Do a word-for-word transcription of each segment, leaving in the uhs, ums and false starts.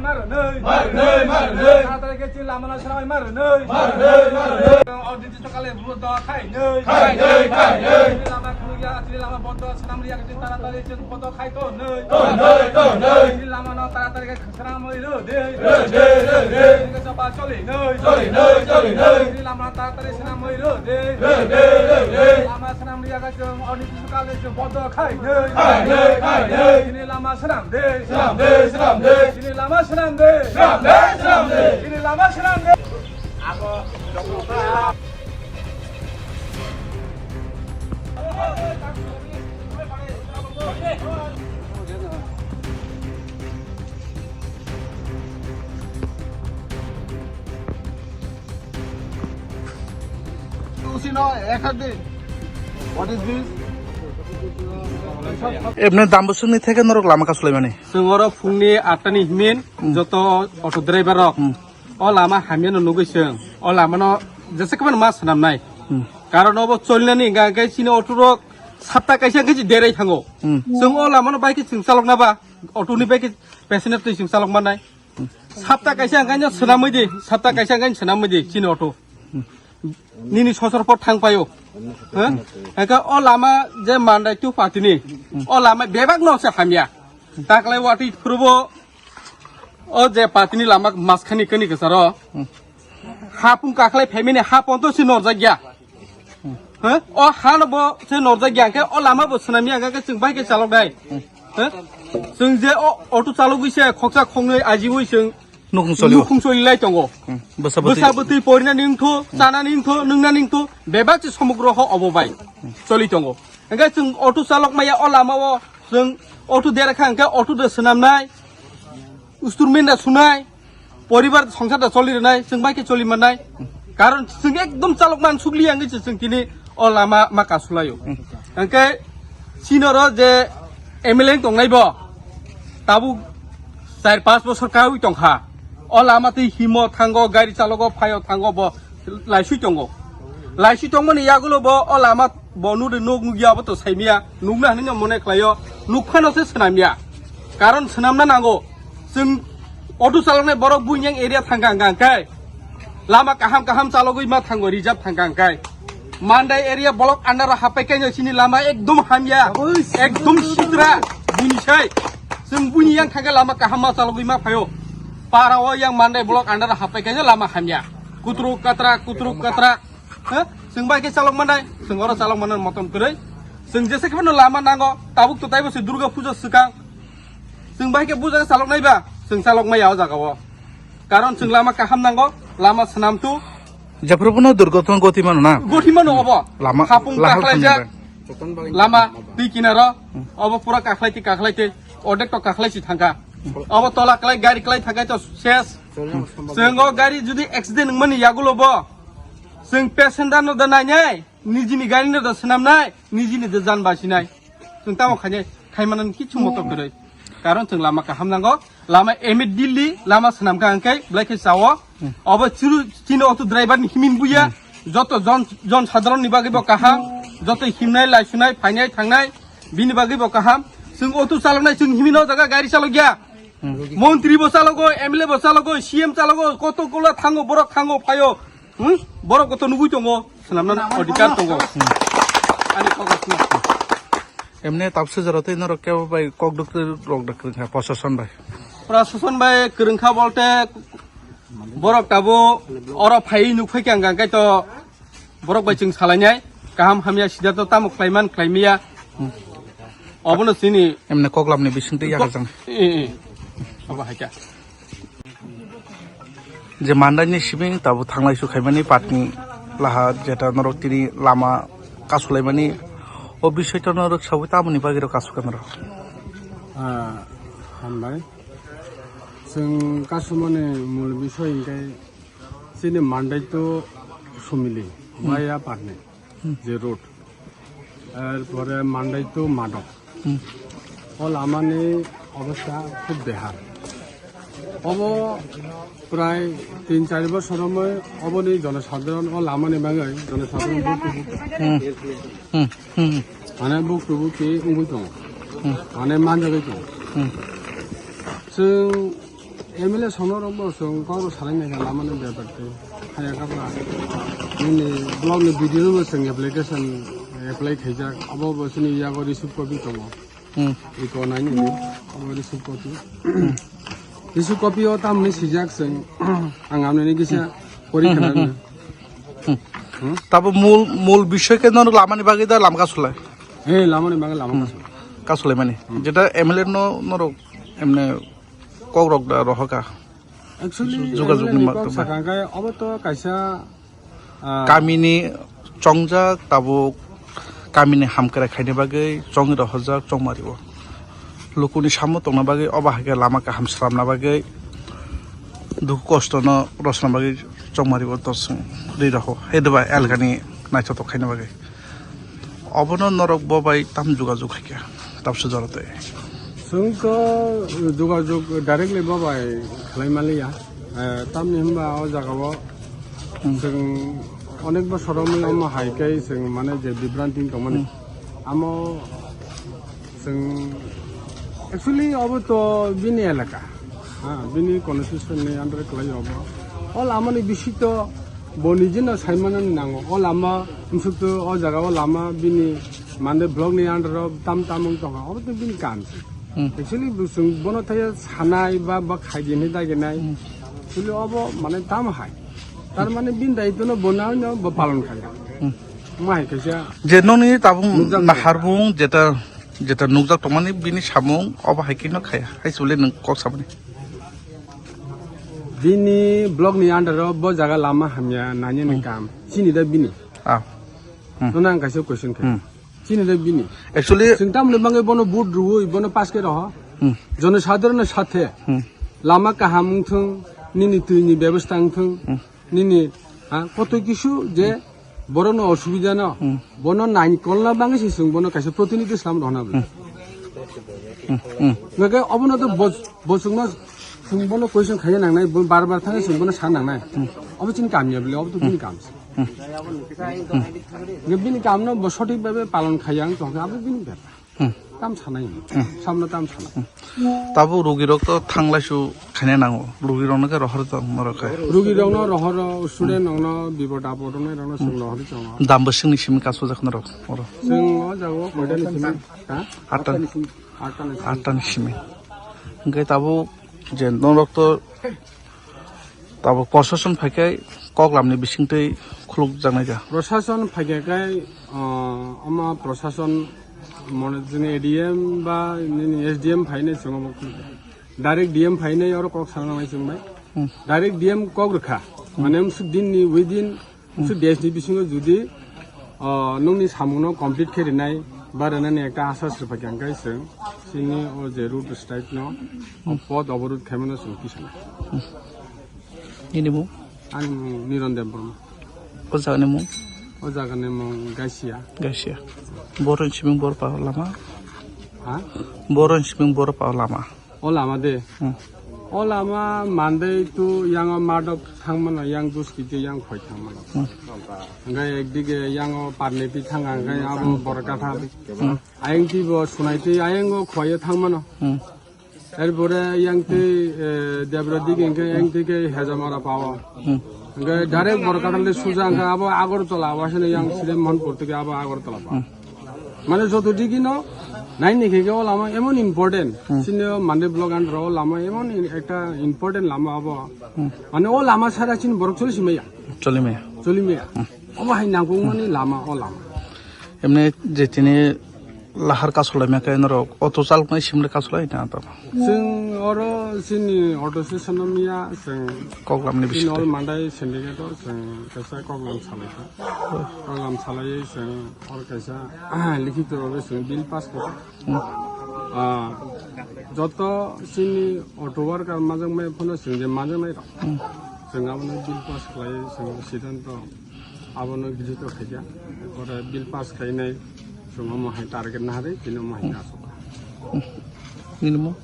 Marnoi. Marnoi, marnoi. Taratari khe chini lama no swnamwi marnoi. Marnoi, marnoi. Audit sokale bondo khainoi. Khainoi, khainoi. Chini lama khulukya, chini lama bondo swnamliya khe chini taratari chini bondo khai tongnoi. Tongnoi, tongnoi. Chini lama no taratari khe swnamwi rwdi. Rwdi, rwdi. Chini khe choba cholinoi. Cholinoi, cholinoi. Chini lama no taratari swnamwi rwdi. Rwdi, rwdi. Lama swnamliya khe chini audit sokale chini bondo khainoi. Khainoi, khainoi. Chini lama swnam de. Swnam de, swnam de. Chini lama swnam de. Swnam de, swnam de. Chini lama swnam de. What is this? Ebne dambosongni theke norok lama kasulaimani. Chwng oro phungni atta ni himin joto auto driver rok o lama hamya no nugwi chwng o lama no jesa kwbangma swnamnai. Karon obo cholnani hwnkha khe chini auto rok sapta kaisa hwnkhe derei thango. Chwng o lama no bai khe chwng chalokna ba auto ni bai khe passenger twi chwng chalok mannai. Sapta kaisa hwnkhe swnamwi di, sapta kaisa hwnkhe swnamwi di chini auto. Nini sosor por thang paio. Hwnkhe o lama je mandai tu patini o lama bebak no se hamya. Taklai watwi phurubo o je patini lama maskhani kani kwcharo. Hapung kaklai phaimani ha ponto si norjak ya. Hwnkhe o ha no bo se norjak ya khe o lama bo swnamya hwnkhe chwng bai khe chalok dai. Chwng je o auto chalogwi se khoksa khoknwi ajiwi chwng Nukhung solio. Nukhung solilai tongo. Bwsa bwtwi. Bwsa bwtwi porinani wngthu, chanani wngthu, nwngnani wngthu, bebak se somogro ho obo bai choli tongo. Hwnkhe chwng auto chalok maya o lama o chwng auto dera kha hwnkhe auto de swnamnai, usturmin da sunai, poribar songsar da choli rwnai, chwng bai khe choli mannai. Karon chwng ekdom chalok man sukli ya wngwi se chwng tini o lama ma kasulaio. Hwnkhe chini oro je M L A tongnai bo tabuk char panch bosor kaui tongkha. O lama twi himo thango, gari chalogo, phaio thango bo laisui tongo. Laisui tongmani yagulo bo o lama bo nudi nuk nukya bo to saimya. Nukna hinwi no mone khlaio. Nukphano se swnamya. Karon swnamna nango. Chwng auto chaloknai borok buinyang area thangka hwnkha hwnkhe lama kaham kaham chalogwi ma thango, reserve thangka hwnkhe. Mandai area block under o hapai kaino chini lama ekdom hamya, ekdom sitra, buini sai. Chwng buini yang thangkhe lama kaham ma chalogwi ma phaio. Para o yang Mandai block under o hapai kaino lama hamya. Kutruk katra, kutruk katra. Ha? Chwng bai khe chalok manai, chwng oro chalok manai motom kwrwi. Chwng jesa khe no lama nango, tabuk to taibo se Durga puja swkang. Chwng bai khe buja chalok nai ba, chwng chalok maya o jaga o. Karon chwng lama kaham nango, lama swnam tu. Jephuru bono durgotno goti mano na? Goti mano obo. Lama hapung lahal kaklaijak. Lama twi kinaro, obo pura kakhlai twi kakhlai twi, odek to kakhlai si thangka. Obo tola klai gari klai thangkai to ses. Chwng o gari judi accident wngmani yagulo bo, chwng passenger no da nainai, nijini gari no da swnamnai, nijini da jan basinai. Chwng tamo khainai, khaimanani kichu moto kwrwi. Karon chwng lama kaham nango, lama immediately lama swnamkha hwnkhe belai khe chao. Obo churu chini auto driver ni himin buya, joto jon, jon sadharon ni bagwi bo kaham, joto himnai, laisunai, phainai, thangnai, bini bagwi bo kaham. Chwng auto chaloknai, chwng himin o jaga gari chalokya. Montri bo chalogo, M L A bo chalogo, C M chalogo, koto kola thango, borok thango, phaio. Hmm? Borok koto nugui tongo, swnamna odhikar tongo. Ani kok asna. Emne tapse jora tei norok kebo bai kok duk rok dak kha, proshashan bai. Proshashan bai kwrwngkha bolte borok tabo oro phai nuk phai khe ang khe to borok bai chwng salainai kaham hamya sida to tamo khlaiman khlaimiya. Obono chini emne koklamni bisingtwi yakarjang. Eh, eh. Abo haikha. Je mandaini simi tabo thanglai su khaimani patni laha jeta norok tini lama kasulaimani o bisoi to norok sawi tamoni bagwi rok kasukha norok. Ah, hambai. Chwng kasumani mul bisoi hwnkhe chini mandai to sumili, hmm, maya patni. Hmm. Je road, erpore Mandai to Madok. Hmm. O lamani obostha khub behal. Obo prai tin char bosor romoi oboni jonosadharon o lamani bagwi jonosadharon buktu buktu. Hmm. Hmm. Hmm. Mane buktu bukti wngwi tongo. Hmm. Mane manjagwi tongo. Hmm. Chwng M L A songno rok bo chwng kok rok salai nai kha lama ni bepar tei. Haya kha ba. Nini blog ni video no bo chwng application apply khaijak. Abo bo chini yago receive copy tongo. Hmm. Iko nai nini. Abo receive copy. Receive copy o tam ni sijak chwng. Ang amni ni kisa pori khna. Hmm. Tabo mul, mul bishoy khe norok lama ni bagwi da lama kasulai. He, lama ni bagwi lama kasulai. Kasulai mani. Hmm. Jeta M L A no norok emne kok rok da rohor kha. Actually, jogajog ni M L A ni ma-, kok ma-, sakha khe obo to kaisa, ah, kamini chongjak tabuk kamini hamkrai khaina bagwi chongwi rohorjak chongmari o. Lukuni samo tongna bagwi obo hai khe lama kaham swnamna bagwi dukhu kosto no rwchapna bagwi chongmari o to chwng ri roho. Hai doba elgani naithotok khaina bagwi. Obono norok bo bai tam jogajog hai khe, tabse jora tei. Chwng to jogajog directly bo bai khlai maliya. Eh, tamni hwnba o jaga o Hmm. chwng onek bosor romwi omo hai khe chwng mane je bibranti tongmani. Hmm. Amo chwng actually obo to bini elaka. Ha, bini constitution ni under khlai obo. O lama ni bising to bo nijino sai manani nango. O lama, msuk to o jaga o lama bini mande block ni under o tam tam wng tongkha. Obo to bini kam se. Hmm. Actually, bo chwng bono thaya sanai ba, ba khai di hinwi dagi nai. Hmm. Actually, obo mane tam hai. Tar mane bini daitwno bo nai no bo palon khai. Hmm. Ma hai kaisa Je noni tabung nukjak nahar bung jeta, jeta nukjak tongmani bini samung obo hai khe no khaya. Hai se bole nwng kok samani. Bini block ni under o bo jaga lama hamya nanya ni Hmm. kam. Chini da bini. Ah. Hmm. Nono ang kaisa question khai. Hmm. Chini da bini. Actually Chwng tamni bagwi bono vote rwui bono pass khe roho. Hmm. Jono sadharano sathe Hmm. lama kaham wngthung, nini twi ni bebostha wngthung. Hmm. Nini, ha, kotoi kisu je borokno osubida no, Hmm. bono naikolna bagwi se chwng bono kaisa protinidhi slam rwna bwle. Hmm. Hmm. Hmm. Hwnkhe obono to bo-, bo chwngno chwng bono question khaina nangnai, bo bar bar thangwi chwng bono sa nangnai. Hmm. Obo chini kamya bwle, obo to bini kam se. Hmm. Hmm. Hwnkhe bini kamno bo sothik bhabe palon khaiya wng tongkha, abo bini bepar. Hmm. Tam sanai. Hmm. Samno tam sanai. Hmm. Tabuk rugirok to thanglaisu khaina nango. Rugirokno khe rohor tong norok khe. Rugirokno rohoro, student rokno, bipod apod wngnai rokno chwng rohorwi tongo. Dam bwswkni simi kasujak norok oro. Chwng o jaga o koita ni simi, ha? Atta ni simi. Atta ni simi. Atta ni simi. Hwnkhe tabuk je norok to Tabuk prosason phaikhai koklamni bisingtwi khulukjaknai da? Prosason phaikhai, ah, ama prosason mone jini A D M ba nini S D M phainai chwng obo khulukya. Direct D M phainai oro kok sana nai chwng bai. Hmm. Direct D M kok rwkha. Hmm. Mane msuk din ni within Hmm. Su desh ni bisingo judi, ah, nungni samungno complete khe rinai ba rinani ekta asa srwphaikha hwnkhe chwng chini o je road strike no, o pod oborod khaimano chwng tisana. Nini mung? Ani mung Niron Debbarma. O jagani mung? O jagani mung Gasia. Gasia. Boroni sibing bor pa lama? Ha? Boroni sibing bor pa lama? O lama de. Hmm. O lama Monday to yang o Madok thangmano, yang Duskiti, yang Khoi thangmano. Hmm. Hingke ekdige yang o Parnepi thanga, hingke abo Borkatha. Hmm. Ayang ti bo Sunaiti, ayang o Khoi thangmano. Hmm. Erpore yang ti, eh, Debra dige, hingke yang ti ke Hejamara pawo. Hmm. Hingke direct Borkatha le suja, hingke abo Agartala, abo asene yang Sri Mohanpur tike abo Agartala pawo. Hmm. Mane joto digi no nai ni khe o lama emon important. Hmm. Sini o Monday block under o lama emon in-, ekta important lama abo. Hmm. Mane o lama sara chini borok choli simaya. Choli maya. Choli maya. Hmm. Obo hai nangkukmani lama o lama. Emne je tini lahar kasolai ma khe norok auto chaloknai simle kasolai na to? Chwng oro chini auto station o miya chwng Koklamni chini bisingo. All Mandai syndicate o chwng kaisa koklam salaikha. Koklam salaiwi chwng oro kaisa likhito rwgwi chwng bill pass khaikha. Hmm. Ah, joto chini auto worker majak mai phano chwng je majaknai rok. Hmm. Chwng abono bill pass khlaiwi chwng siddhanto abono grijito khaikha. Pore bill pass khainai chwng omo hai target naharwi tini omo hai asukha. Hmm. Nini mung?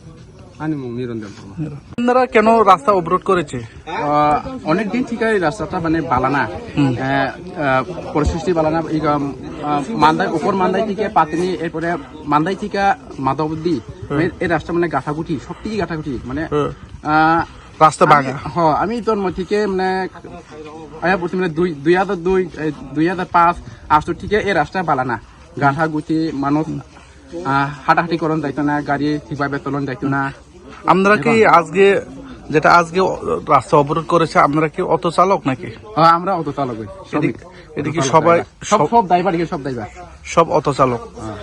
Ani mung Niron Debbarma. আপনারা কেন রাস্তা অবরোধ করেছে? আহ, অনেক দিন থেকে এই রাস্তাটা মানে বালা না। হুম। আহ, আহ, পরিস্থিতি বালা না। এই, আম, আহ, মান্দাই, উপর মান্দাই থেকে পাতিনি, এরপরে মান্দাই থেকে মাধবদী, হুম। এই, এই রাস্তা মানে গাঁথাগুটি, সব থেকে গাঁথাগুটি। মানে, হুম। আহ, রাস্তা আমি, ভাঙা। হ, আমি জন্ম থেকে মানে আয়া পড়ছি মানে দুই, দুই হাজার দুই, এই দুই হাজার পাঁচ, আষ্ট থেকে এই রাস্তা বালা না। গাঠা গুটি মানুষ, আহ, হাঁটাহাঁটি করন যাইতো না, গাড়ি ঠিকভাবে চলন যাইতো না। আপনারা কি এবার আজকে, যেটা আজকে অ-, রাস্তা অবরোধ করেছে, আপনারা কি অটো চালক নাকি? হ, আমরা অটো চালক ওই, শ্রমিক। এদিকে, এদিকে অটো চালক সবাই, ড্রাইভার। সব, সব, সব ড্রাইভার, এখানে সব ড্রাইভার। সব অটো চালক। হ্যাঁ।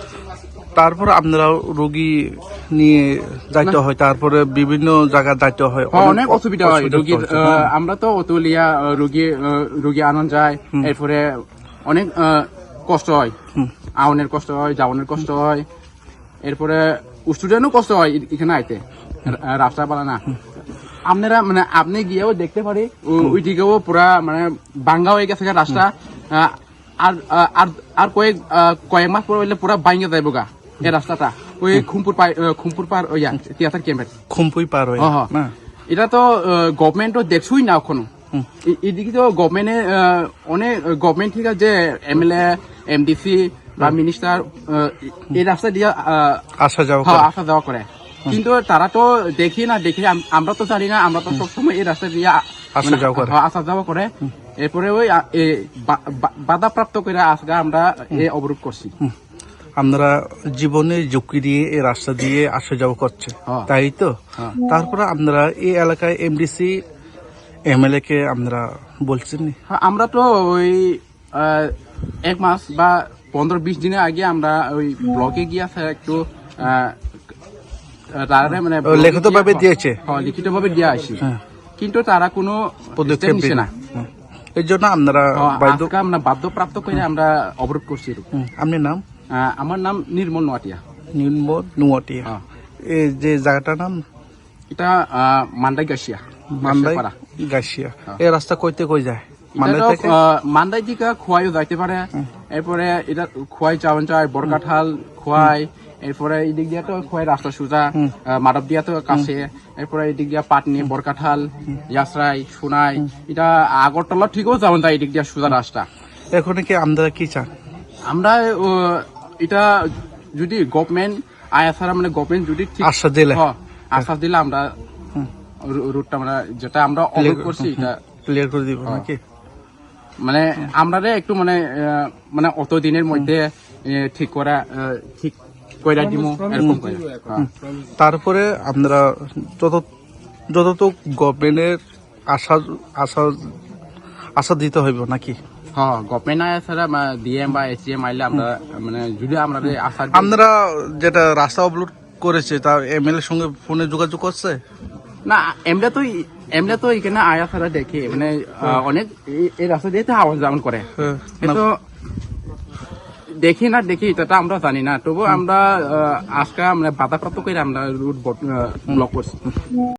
তারপর আপনারা রোগী নিয়ে যাইতে না। হয়, তারপরে বিভিন্ন জায়গা যাইতে হয়, হ্যাঁ, অনেক অনেক অসুবিধা হয়। অসুবিধা রোগীর, হচ্ছে, আহ, হ্যাঁ। আমরা তো অটো লিয়া, আহ, রোগী, আহ, রোগী আনন যায়, হুম। এরপরে অনেক, আহ, কষ্ট হয়। হুম। আউনের কষ্ট হয়, যাওনের কষ্ট হয়। এরপরে স্টুডেন্টও কষ্ট হয় এ-, এখানে আইতে। হুম। রা-, রাস্তা বালা না। হুম। আপনারা মানে আপনি গিয়েও দেখতে পারি, ও-, হুম। ওইদিকেও পুরা মানে ভাঙ্গা হয়ে গেছে গা রাস্তা। হুম। আহ, আর, আহ, আর, আর কয়েক, আহ, কয়েক মাস পরে হইলে পুরা ভাঙ্গা যাইবো গা এই রাস্তাটা। ওই হুম। খুমপুর পাই-, আহ, খুমপুর পার, ওই ইয়া, হুম। তিয়াত্তর ক্যাম্পের। খুমপুই পার হয়ে, হ্যাঁ, হ্যাঁ। না? এটা তো, আহ, গভর্নমেন্টও দেখছই না এখনো। হুম। এ-, এদিকে তো গভর্নমেন্টে, আহ, অনেক, আহ, গভর্নমেন্ট ঠিক আছে, এমএলএ, এমডিসি বা হুম। মিনিস্টার, আহ, এ-, এই রাস্তা দিয়ে, আহ, আসা যাওয়া হ্যাঁ, করে। আসা যাওয়া করে। হুম। কিন্তু তারা তো দেখি না, দেখি আম-, আমরা তো জানি না, আমরা তো হুম। সবসময় এই রাস্তা দিয়ে আ-, আসা মানে, যাওয়া করে। হ্যাঁ, আসা যাওয়া করে। হুম। এরপরে ওই, আ, এ, বা-, বা-, বাধাপ্রাপ্ত করে আজকে আমরা হুম। এ অবরোধ করছি। হুম। আপনারা জীবনের ঝুঁকি নিয়ে এই রাস্তা দিয়ে আসা যাওয়া করছে, হ্যাঁ। তাই তো? হ্যাঁ। তারপরে আপনারা এই এলাকায় এমডিসি, এমএলএ কে আপনারা বলছেন নি? হ্যাঁ, আমরা তো ওই, আহ, এক মাস বা পনেরো বিশ দিনের আগে আমরা ওই ব্লকে গিয়ে আছে একটু, আহ, তারা মানে ও, ব্লকে লিখিতভাবে গিয়ে, দিয়েছে? হ্যাঁ, লিখিতভাবে দিয়ে আসি। হ্যাঁ। কিন্তু তারা কোনো পদক্ষেপ স্টেপ নিছে নেই। না। হুম। এর জন্য আপনারা হ্যাঁ, বাধ্য আজকে আমরা বাধ্যপ্রাপ্ত করে আমরা অবরোধ করছি এরকম। হুম, আপনার নাম? আহ, আমার নাম নির্মল নোয়াটিয়া। নির্মল নোয়াটিয়া। হ্যাঁ। এই যে জায়গাটার নাম? এটা, আহ, মান্দাই গাছিয়া। মান্দাই গাছিয়াপাড়া। গাছিয়া। হ্যাঁ। এই রাস্তা কইতে কই যায়? এটা মান্দাই তো, থেকে? আহ, মান্দাই দিকে খোয়াইও যাইতে পারে। হুম। এরপরে এটা খোয়াই যাওয়ান যায়, বরকাঠাল, খোয়াই, এরপরে এই দিক দিয়ে তো খোয়াই রাস্তা সোজা, হুম। আহ, মাধব দিয়া তো কাছে, এরপরে এই দিক দিয়ে পাটনি, বরকাঠাল, ইয়াসরাই, সোনাই, হুম। এটা আগরতলা ঠিকও যাওয়ান যায় এই দিক দিয়ে সোজা রাস্তা। এখন কি আপনারা কি চান? আমরা, ও, এটা যদি গভর্নমেন্ট আয়া ছাড়া মানে গভর্নমেন্ট যদি ঠিক আশ্বাস দিলে? হ্যাঁ, আশ্বাস দিলে আমরা হুম। রু-, রুটটা আমরা যেটা আমরা ক্লিয়ার অবরোধ করে, করছি হুম, এটা ক্লিয়ার করে দিব হ্যাঁ। নাকি? মানে আমরা রে একটু মানে, আহ, মানে অত দিনের মধ্যে, এ, ঠিক করা, আহ, ঠিক করে দিব এরকম করে। হ্যাঁ। হুম। তারপরে আপনারা যত, যতটুক গভর্নমেন্টের আশা, আশা, আশা দিতে হইব নাকি? হ্যাঁ, গভর্নমেন্ট আয়া ছাড়া বা ডিএম বা এসডিএম আইলে আমরা মানে যদি আমরা রে আশা দিই আপনারা যেটা রাস্তা অবরোধ করেছে, তা এমএলএ সঙ্গে ফোনে যোগাযোগ করছে? না, এমনি তো ই-, এমনি তো এখানে আয়া ছাড়া দেখি, মানে, আহ, অনেক এই, এই রাস্তা দিয়ে তো আওয়া যাওয়া করে। হ্যাঁ, এ না। তো দেখি না দেখি, এটা তো আমরা জানি না। তবু হুম। আমরা, আহ, আজকে আমরা বাধাপ্রাপ্ত করে আমরা রুট বট-, আহ, ব্লক করছি।